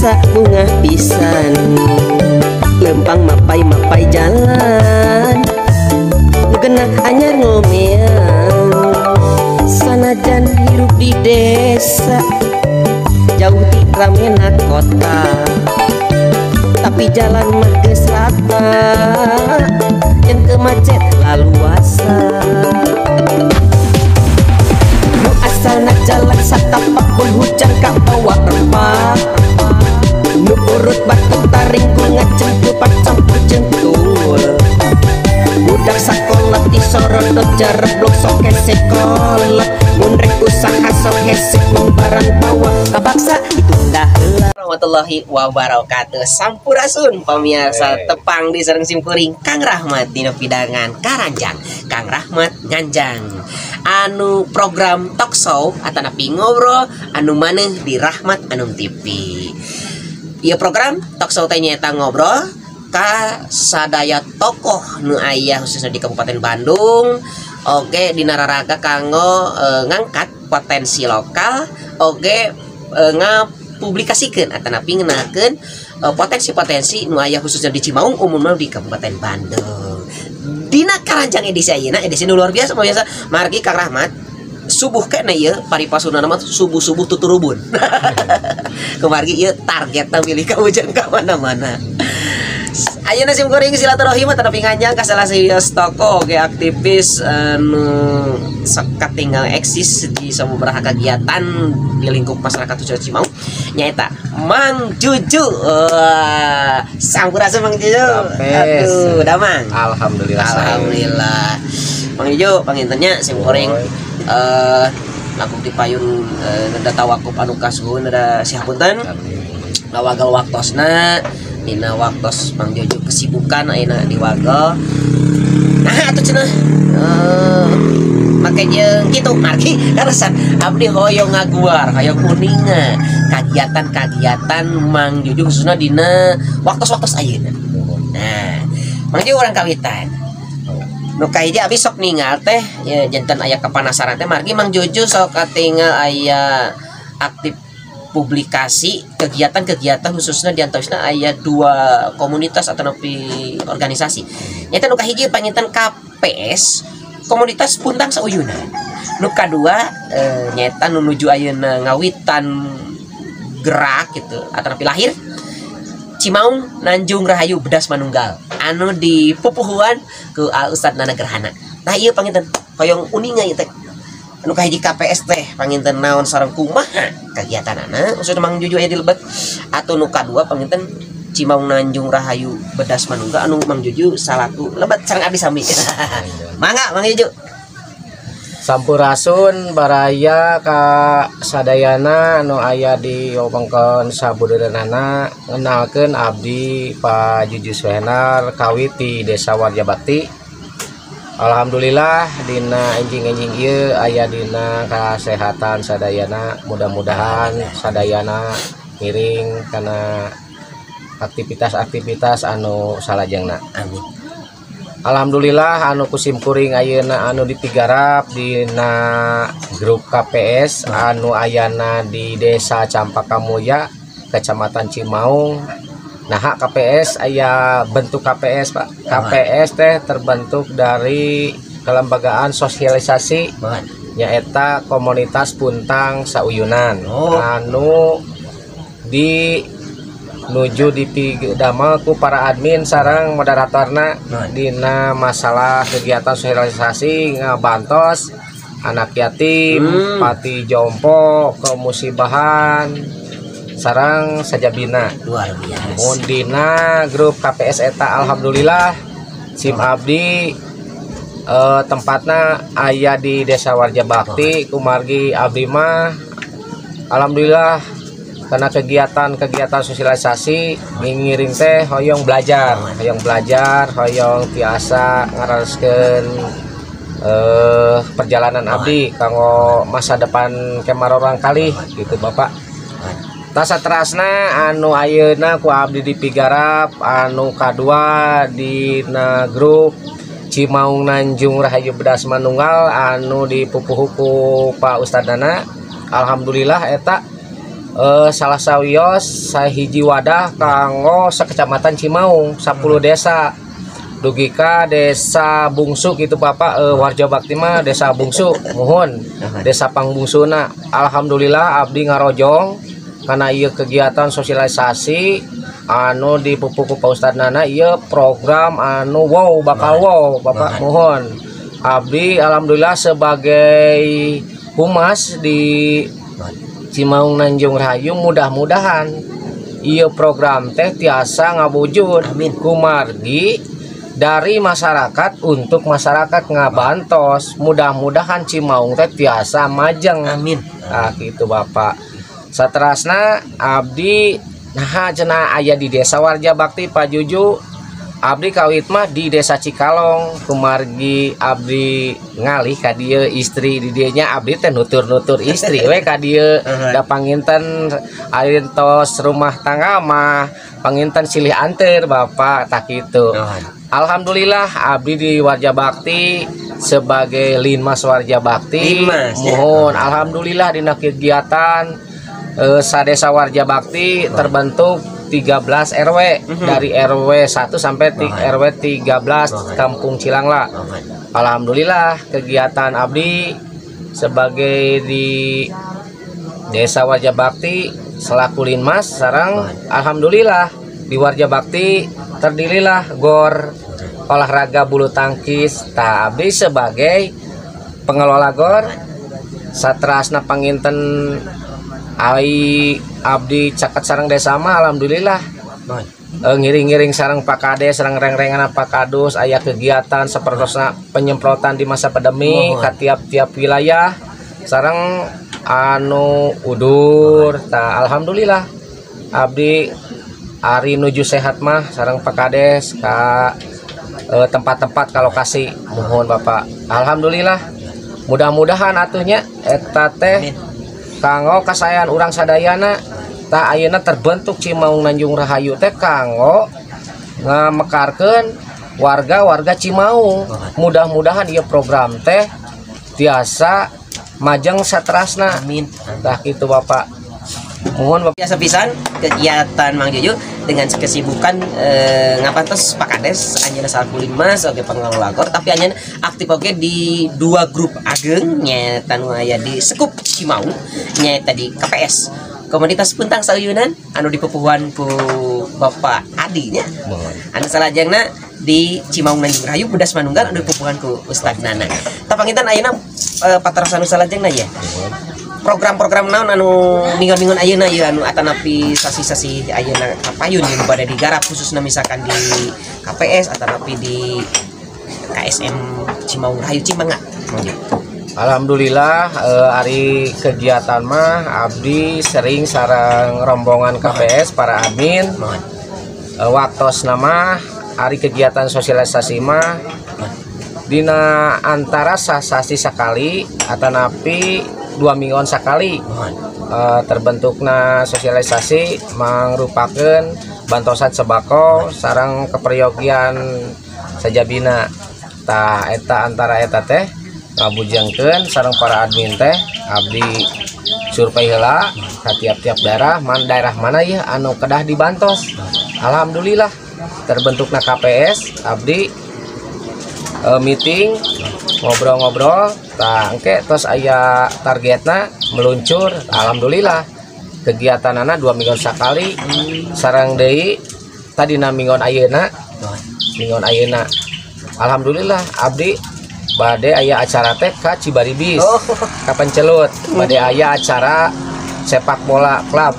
Karasa bungah pisan. Lempang mapai-mapai jalan, nu anyar ngomean. Sanajan hirup di desa, jauh ti ramena kota, tapi jalan mah geus rata, yang ke macet laluasa. Nu asalna jalan satapak mun hujan kabawa rempak, nu urut batu taringkul ngacengkul pacampur jeung tunggul. Budak sakola ti sorodot jareblok sok hese kolot, mun rek usaha sok hese mun barang bawa kapaksa ditunda heula. Warahmatullahi wabarakatuh. Sampurasun pamirsa, tepang di sareng simkuring Kang Rahmat dina pidangan Karanjang Kang Rahmat Nganjang anu program talk show atanapi ngobrol anu maneh di Rahmat Anum TV. Ieu program talk show teh nyaeta ngobrol ka sadaya tokoh nu aya khususnya di Kabupaten Bandung. Oke, dina raraga kanggo ngangkat potensi lokal, oke, ngapublikasikeun atanapi ngenalkeun potensi-potensi nu aya khususnya di Cimaung, umumnya di Kabupaten Bandung. Dina Karanjang edisi ayeuna, edisi nu luar biasa biasa margi Kang Rahmat subuh kene ieu paripasuna mah subuh-subuh tuturubun. Kumargi ieu targetna milih ka ka mana-mana. Ayeuna sim kuring silaturahim atanapi nganjang ka salah sahiji tokoh oge aktivis anu sok katinggal eksis di sababaraha kegiatan di lingkup masyarakat khususnya Cimaung, nyaeta Mang Juju. Wah, sampurasun, Mang Juju. Aduh, damang? Alhamdulillah. Alhamdulillah. Mang Juju, panginten nya sim kuring langkung ti payun neda tawakup anu kasuhun, neda sihapunten ngawagel waktosna dina waktos Mang Jojo kesibukan ayeuna di wagel. Nah, atuh cenah make jeung kitu margi kaleresan abdi hoyong ngaguar, hoyong uninga kagiatan-kagiatan Mang Jojo khususna dina waktos-waktos ayeuna. Nah, Mang Jojo, urang kawitan nu kahiji. Abi sok ningal teh ya, janten aya kepanasaran teh margi Mang Jojo sok katingal aya aktif publikasi kegiatan-kegiatan, khususnya di antawisna aya dua komunitas atau nepi organisasi, nyata nu kahiji panginten KPS, Komunitas Puntang Sauyunan, nu kadua nyata nu nuju ayeuna ngawitan gerak gitu atau nepi lahir, Cimaung Nanjung Rahayu Bedas Manunggal anu di pupuhuan ku Al Ustad Nana Gerhana. Nah, iya, panginten hoyong uninga ieu teh anu kahiji KPS teh panginten naon sareng kumaha kegiatanana maksudna Mang Juju aya di lebet, atau nu kadua panginten Cimaung Nanjung Rahayu Bedas Manunggal anu Mang Juju salaku lebet sareng abdi sami. Mangga, Mang Juju. Sampurasun baraya ka sadayana anu aya di wewengkon sabudeureunana. Ngenalkeun, abdi Pak Juju Suhenar kawit di Desa Warjabakti. Alhamdulillah dina enjing-enjing ieu aya dina kasehatan sadayana. Mudah-mudahan sadayana ngiring kana aktivitas-aktivitas anu salajengna. Amin. Alhamdulillah anu ku sim kuring ayeuna anu dipigarap dina grup KPS anu ayana di Desa Campaka Mulya, Kecamatan Cimaung. Nah, KPS aya bentuk KPS, Pak. KPS teh terbentuk dari kelembagaan sosialisasi nyaeta Komunitas Puntang Sauyunan anu di nuju dipidamel ku para admin sareng moderatorna dina masalah kegiatan sosialisasi ngabantos anak yatim, pati jompo, kemusibahan sareng sajabina. Luar biasa. Mun dina grup KPS eta alhamdulillah sim abdi tempatna aya di Desa Warjabakti, kumargi abdi mah alhamdulillah karena kegiatan-kegiatan sosialisasi ngiring teh hoyong belajar, hoyong belajar, hoyong tiasa ngareskeun perjalanan abdi kanggo masa depan kemarorang kali gitu, Bapak. Tah, saterasna anu ayeuna ku abdi dipigarap anu kadua dina grup Cimaung Nanjung Rahayu Bedas Manunggal anu dipupuhu ku Pak Ustad Nana. Alhamdulillah eta Salah sawios sahiji wadah kanggo sakecamatan Cimaung 10 desa dugi ka desa Bungsu gitu Bapak. Warja Bakti mah desa Bungsu, muhun desa Pangbungsuna. Alhamdulillah abdi ngarojong karena ieu kegiatan sosialisasi anu dipupuh ku Pak Ustad Nana, ieu program anu wow, bakal wow Bapak. Muhun abdi alhamdulillah sebagai humas di Cimaung Nanjung Rahayu, mudah-mudahan ieu program teh tiasa ngawujud. Amin. Kumargi dari masyarakat untuk masyarakat ngabantos, mudah-mudahan Cimaung teh tiasa majeng. Amin. Nah gitu Bapak. Saterasna abdi nah cenah aya di desa Warja Bakti Pak Juju, abdi kawit mah di desa Cikalong, kumargi abdi ngalih ka dieu, istri di dieu nya, abdi teh nutur-nutur istri we ka dieu, da panginten tos rumah tangga mah panginten silih anter Bapak, tah kitu. Alhamdulillah abdi di Warja Bakti sebagai Linmas Warja Bakti. Linmas, ya. Muhun alhamdulillah dina kegiatan sadesa Warja Bakti terbentuk 13 RW, dari RW 1 sampai RW 13 Kampung Cilangla. Alhamdulillah kegiatan abdi sebagai di Desa Warja Bakti selaku Linmas sareng alhamdulillah di Warja Bakti terdirilah GOR olahraga bulu tangkis. Tah abdi sebagai pengelola GOR, satrasna panginten ai abdi caket sareng desa mah alhamdulillah ngiring-ngiring sareng Pak Kades, sareng reng-rengan Pak Kadus, aya kegiatan sapertosna penyemprotan di masa pandemi ka tiap-tiap wilayah sareng anu udur. Tah alhamdulillah abdi ari nuju sehat mah sareng Pak Kades ka tempat-tempat ka lokasi. Muhun Bapak, alhamdulillah mudah-mudahan atuhnya eta teh kanggo kasayan urang sadayana. Tah ayeuna terbentuk Cimaung Nanjung Rahayu teh kanggo ngamekarkeun warga-warga Cimaung, mudah-mudahan ieu program teh tiasa majeng saterasna. Amin. Tah kitu Bapak, muhun Bapak. Biasa pisan kegiatan Mang Juju dengan kesibukan ngapantos Pak Kades anjeunna salaku Linmas oge pengelola GOR, tapi anjeunna aktif oge di dua grup ageng nyaeta nu aya di Sekup Cimaung nyaeta di KPS Komunitas Puntang Sauyunan anu dipupuhan ku Bapak Adi nya, anu salajengna di Cimaung Nanjung Rahayu Budas Manunggal anu dipupuhan ku Ustad Nana. Tah panginten ayeuna patarosan nu salajengna ya, program-program naon anu minggon-minggon ayeuna ieu anu atanapi sasi-sasi ayeuna kapayun nu bade digarap khususna misalkan di KPS atanapi di KSM Cimaung Rahayu Cimanga? Alhamdulillah ari kegiatan mah abdi sering sareng rombongan KPS para admin. Waktos nama ari kegiatan sosialisasi mah dina antara sasasi sekali atanapi 2 mingguan sekali. Terbentukna sosialisasi mangrupakeun bantosan sembako sareng keperyogian sajabina. Tah eta antara eta teh ngabujengkeun sareng para admin teh abdi survei heula ka tiap-tiap daerah, man daerah mana ya anu kedah dibantos. Alhamdulillah terbentukna KPS, abdi meeting ngobrol-ngobrol, tah engke tos aya targetna meluncur. Alhamdulillah kegiatanana 2 minggu sekali, sareng deui tadina minggon ayeuna, minggon ayeuna alhamdulillah abdi bade aya acara teh ka Cibaribis, ka Pencelut, bade aya acara sepak bola klub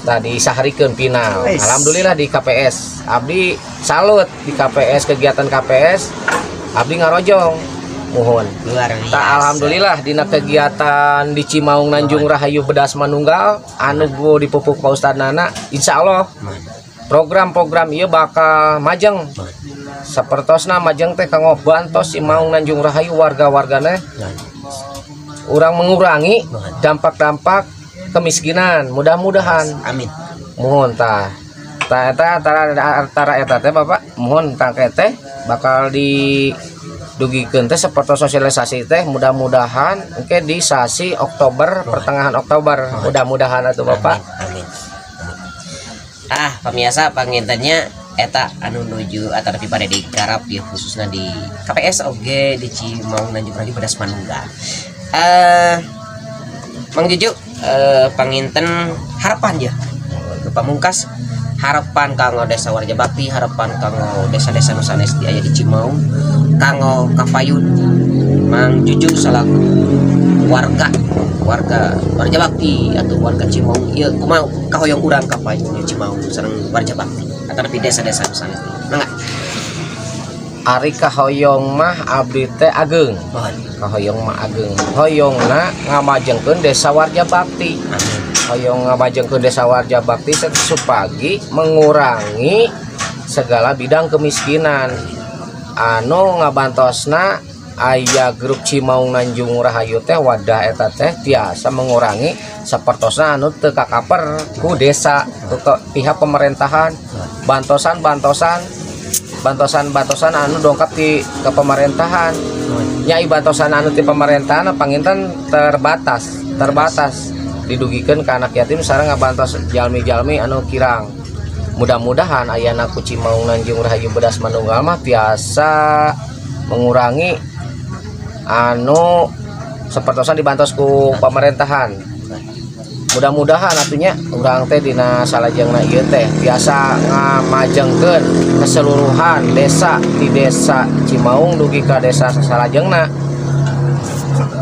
tadi saharikeun final. Alhamdulillah di KPS abdi salut, di KPS kegiatan KPS abdi ngarojong, muhun. Luar biasa. Tak alhamdulillah dina kegiatan di Cimaung Nanjung Rahayu Bedas Manunggal anu dipupuh Pak Ustad Nana, insya Allah program-program ieu bakal majeng, sapertosna majeng teh kanggo bantos Cimaung Nanjung Rahayu warga-wargana urang mengurangi dampak-dampak kemiskinan, mudah-mudahan. Amin. Muhun, tah tah eta antara antara eta teh Bapak, muhun tah teh bakal di Dugikeun teh sapertos sosialisasi teh mudah-mudahan engke di sasi Oktober, pertengahan Oktober, mudah-mudahan atuh Bapak. Amin. Amin. Ah, pemirsa, panginten nya eta anu nuju atau lebih pada digarap ya, khususnya di KPS oge di Cimaung Nanjung Rahayu Bodas Manunggal. Mang Juju, panginten harapan ya pamungkas, harapan kanggo desa Warja Bakti, harapan kanggo desa-desa nu sanes di aya di Cimaung, kanggo kapayun Mang Juju selaku warga warga Warja Bakti atau warga Cimaung ieu, kumaha kahoyong urang kapayun Cimaung sareng Warja Bakti atau lebih desa-desa nu sanes? Mangga. Ari kahoyong mah abdi teh ageng. Mohon. Kahoyong mah ageng, hoyongna ngamajengkeun desa Warja Bakti. Amin. Hoyong ngamajengkeun desa Warja Bakti supagi mengurangi segala bidang kemiskinan anu ngabantosna aya grup Cimaung Nanjung Rahayu teh, wadah eta teh tiasa mengurangi sapertosna anu teu kakaper ku desa atau pihak pemerintahan, bantosan bantosan bantosan bantosan anu dongkap di ke pemerintahan nya. Bantosan anu di pemerintahan panginten terbatas terbatas, didugikeun ke anak yatim sareng ngabantos jalmi-jalmi anu kirang. Mudah-mudahan ayana ku Cimaung Nanjung Rahayu Bodas Manunggal mah tiasa mengurangi anu sepertosan dibantos ku pemerintahan. Mudah-mudahan atunya urang teh dina salajengna ieu teh tiasa ngamajengkeun keseluruhan desa di desa Cimaung dugi ka desa salajengna,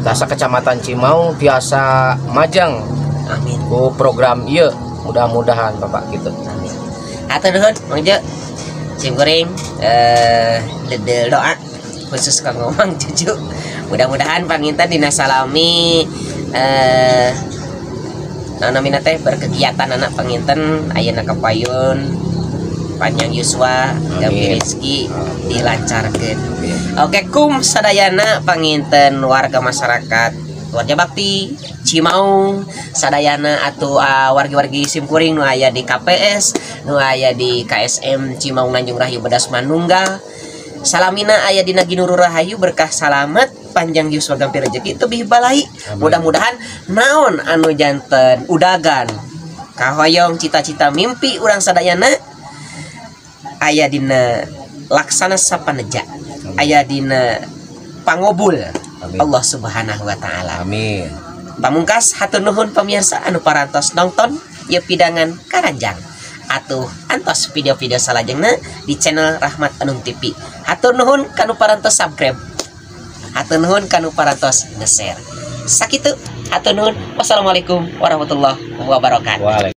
desa kecamatan Cimaung tiasa majeng. Amin. Ku program ieu, mudah-mudahan Bapak gitu. Amin. Hatur nuhun, Mang Jo. Sim kuring dedel doa khusus kanggo Mang Juju. Mudah-mudahan panginten dina salami namina teh berkegiatan anak panginten ayeuna kapayun panjang yuswa, gampil rezeki, dilancarkeun. Oke, kum sadayana panginten warga masyarakat Warga Bakti Cimaung sadayana atau wargi-wargi simkuring nu aya di KPS, nu aya di KSM Cimaung Nanjung Rahayu Bodas Manunggal, salamina aya dina Ginuru Rahayu, berkah salamet, panjang yuswa, gampil rezeki, tebih balai. Mudah-mudahan naon anu janten udagan kahoyong cita-cita mimpi urang sadayana aya dina laksana sapaneja, aya dina pangobul. Amin. Allah Subhanahu wa taala. Amin. Pamungkas, hatur nuhun pemirsa anu parantos nonton ieu pidangan karanjang atuh antos video-video salajengna di channel Rahmat Anung TV. Hatur nuhun kanu parantos subscribe, hatur nuhun kanu parantos nge-share. Sakitu, hatur nuhun. Wassalamualaikum warahmatullahi wabarakatuh. Waalaikumsalam.